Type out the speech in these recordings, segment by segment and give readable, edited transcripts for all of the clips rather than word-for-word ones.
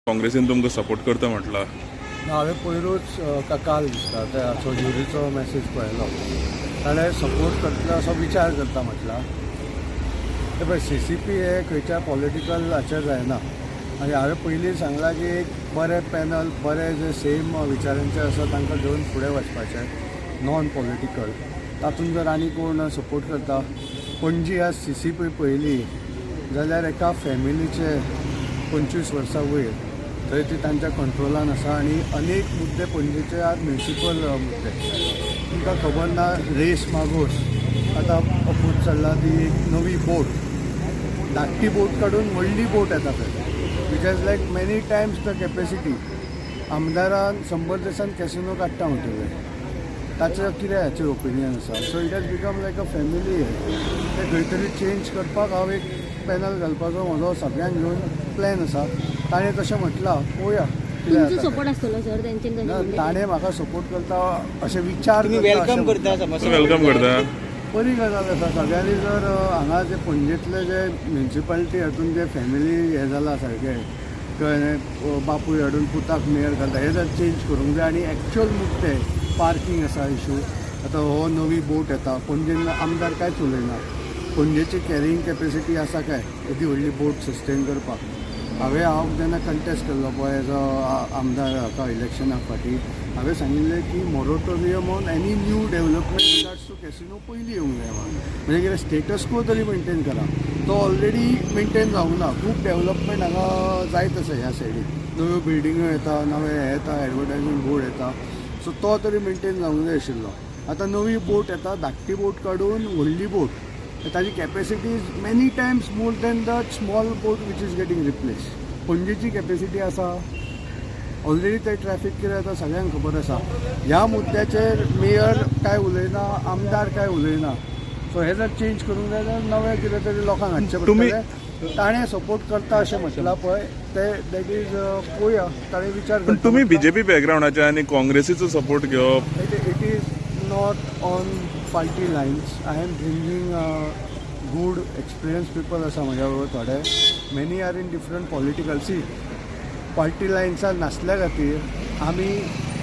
काँग्रेसीन तुमकां सपोर्ट करता म्हटला. हांवें पयरूच काल दिसता त्या चौधरीचो मॅसेज पळयलो, ताणें सपोर्ट करतलो असो विचार करता म्हटला. ते पळय CCP हे खंयच्या पॉलिटिकल हाचेर जायना आनी हांवें पयलीं सांगलां की एक बरें पॅनल, बरे जे सेम विचारांचे आसा तांकां घेवन फुडें वचपाचें, नॉन पॉलिटिकल. तातूंत जर आनी कोण सपोर्ट करता, पणजी आज CCP पळयली जाल्यार एका फॅमिलीचे 25 वर्सां वयर थंय ती तांच्या कंट्रोलान आसा आनी अनेक मुद्दे पणजेचे आज म्युनिसिपल मुद्दे तुमकां खबर ना. रेस मागोस आतां अपूज चल्ला ती एक नवी बोट, धाकटी बोट काडून व्हडली बोट येता थंय, which has like many times the capacity. आमदारान 100 दिसान कॅसिनो काडटा म्हणटलें, ताचें कितें हाचेर ओपिनियन आसा. So it has become like a family. तें खंय तरी चेंज करपाक हांव एक पॅनल घालपाचो म्हजो सगळ्यांक घेवन प्लॅन आसा. ताणें तशें म्हटलां, पळोवया कितें. सपोर्ट आसतलो सर तेंचे? ताणें म्हाका सपोर्ट करता अशें विचार welcome करता, welcome करता, बरी गजाल आसा. सगळ्यांनी जर हांगा जे पणजेंतले जे म्युनिसिपालिटी हातून जे फॅमिली हें जालां सारकें, कळ्ळें, बापूय हाडून पुताक मेयर घालता, हें जर चेंज करूंक जाय. आनी एक्चुअल मुद्दे पार्कींग आसा इशू, आतां हो नवी बोट येता, पणजेन आमदार कांयच उलयना. पणजेची कॅरिंग कॅपेसिटी आसा काय येदी व्हडली बोट सस्टेन करपाक? हांव जेन्ना कंटेस्ट केल्लो पळय एज अ आमदार हाका इलेक्शनाक फाटीं, हांवें सांगिल्लें की moratorium on any new development regards to casino पयलीं येवंक जाय म्हणून. म्हणजे कितें स्टेटस को तरी मेनटेन करा, तो ऑलरेडी मेनटेन जावंक ना. खूब डेवलपमेंट हांगा जायत आसा ह्या सायडीन, नव्यो बिल्डिंग्यो येता, नवे हें येता, एडवर्टायजींग बोर्ड येता, सो तो तरी मेनटेन जावंक जाय आशिल्लो. आतां नवी बोट येता, धाकटी बोट काडून व्हडली बोट, ताजी capacity is many times more than the small boat which is getting replace. पणजेची capacity आसा ऑलरेडी, ते ट्रॅफिक कितें जाता सगळ्यांक खबर आसा. ह्या मुद्द्याचेर मेयर काय उलयना, आमदार काय उलयना. सो हे जर चेंज करूंक जाय जाल्यार नवें कितें तरी लोकांक हाडचें पडटलें. ताणें सपोर्ट करता अशें म्हटलां पळय, ते that is पळोवया, ताणें विचार. तुमी बीजेपी बॅकग्रावंडाचे आनी काँग्रेसीचो सपोर्ट घेवप, it is not on party lines. I am bringing good experience people आसा म्हज्या बरोबर थोडे, many are in different political. See party लायन्सां नासल्या खातीर आमी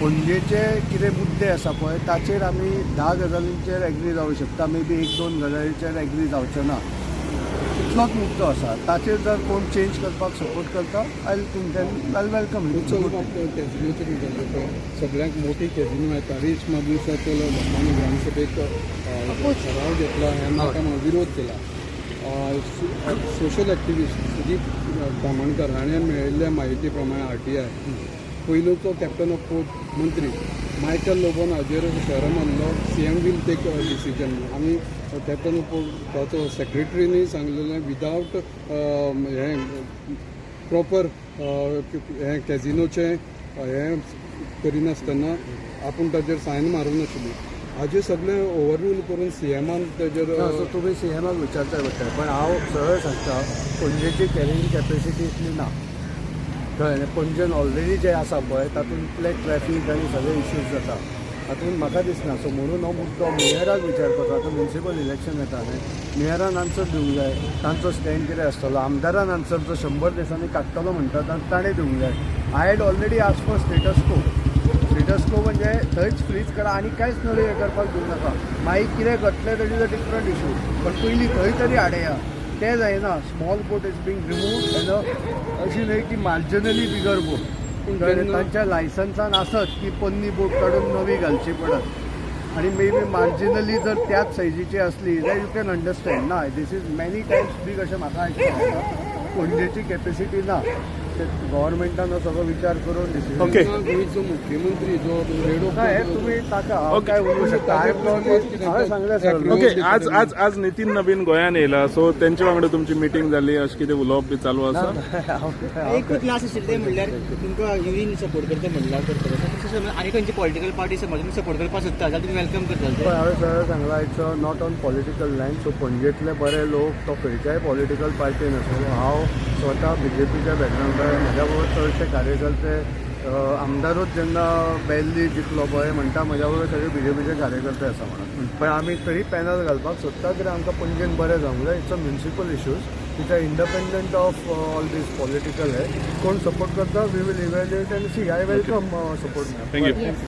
पणजेचे कितें मुद्दे आसा पळय ताचेर आमी 10 गजालींचेर एग्री जावं शकता, मे बी 1-2 गजालींचेर एग्री जावचें ना, इतलोच मुद्दो आसा. ताचेर जर कोण चेंज करपाक सपोर्ट करता, I think then I welcome. कॅसिनोचें कितें सगळ्यांक मोठी कॅसिनो येता, रेस मागूसाचो लोकांनी ग्रामसभेक ठराव घेतला, ह्या नाका म्हणून विरोध केला. सोशल एक्टिविस्ट सुदीप तामणकर हाणें मेळिल्ल्या म्हायती प्रमाणे RTI पयलूचो कॅप्टन ऑफ पोर्ट मंत्री मायकल लोबोन हाजेर शहरा मानलो CM will take decision. आनी कॅप्टन ऑफ पोर्टाचो सेक्रेटरीनी सांगलेलें विदावट हें प्रॉपर हें कॅसिनोचें हें करिनासतना आपूण ताजेर सायन मारूंक नाशिल्ली. हाजेर सगळें ओवररूल करून CMान ताजेर. तुमी CMाक विचारता पडटा, पण हांव सरळ सांगता पणजेची कॅरिंग कॅपेसिटी इतली ना, कळ्ळें. पणजेन ऑलरेडी जे आसा पळय तातूंतले ट्रॅफीक आनी सगळे इश्यूज जाता, तातूंत म्हाका दिसना. सो म्हणून हो मुद्दो मेयराक विचारपाचो. आतां म्युनिसिपल इलेक्शन येता न्ही, मेयरान आन्सर दिवंक जाय, तांचो स्टँड कितें आसतलो. आमदारान आन्सर जो 100 दिसांनी काडटलो म्हणटा ताणें दिवंक जाय. I had already ask for status quo. Status quo म्हणजे थंयच फ्रीज करा आनी कांयच नवें हें करपाक दिवं नाका. मागीर कितें घडलें that is a different issue, पण पयलीं खंय तरी हाडया. तें जायना. Small boat is being removed and अशी न्हय की मार्जिनली बिगर बोट, तांच्या लायसन्सान आसत की पोन्नी बोट काडून नवी घालची पडत आनी मे बी मार्जिनली जर त्याच सायजीची आसली जाल्यार you can understand ना. This is many times big अशें म्हाका आयकता. पणजेची कॅपेसिटी ना, गव्हर्मेंटान सगळो विचार करून डिसिजन. गोंयचो मुख्यमंत्री जो रेडो तुमी ताका काय उलोवंक शकता. हांवें सांगलें सर. ओके, आज आज आज नितीन नवीन गोंयान येयला, सो तेंचे वांगडा तुमची मिटींग जाली, अशें कितें उलोवप बी चालू आसा? एकूच लास्ट आशिल्लें तें म्हणल्यार तुमकां युनियन सपोर्ट करता म्हणल्यार करतलो, आनी खंयची पॉलिटिकल पार्टी समज तुमी सपोर्ट करपाक सोदता जाल्यार तुमी welcome करता. हांवें सरळ सांगलां, it's not on political line. So पणजेंतले बरे लोक, तो खंयच्याय पॉलिटिकल पार्टीन आसूं, हांव स्वता बीजेपीच्या बॅकग्रावंडार, म्हज्या बरोबर चडशे कार्यकर्ते, आमदारूच जेन्ना बेल्ली जिखलो पळय म्हणटा म्हज्या बरोबर सगळे बीजेपीचे कार्यकर्ते आसा म्हणून. पण आमी तरी पॅनल घालपाक सोदता, कित्याक आमकां पणजेन बरें जावंक जाय. It's a municipal issues. कित्याक independent of all this political हे कोण सपोर्ट करता, we will evaluate and see. I welcome support. Thank you.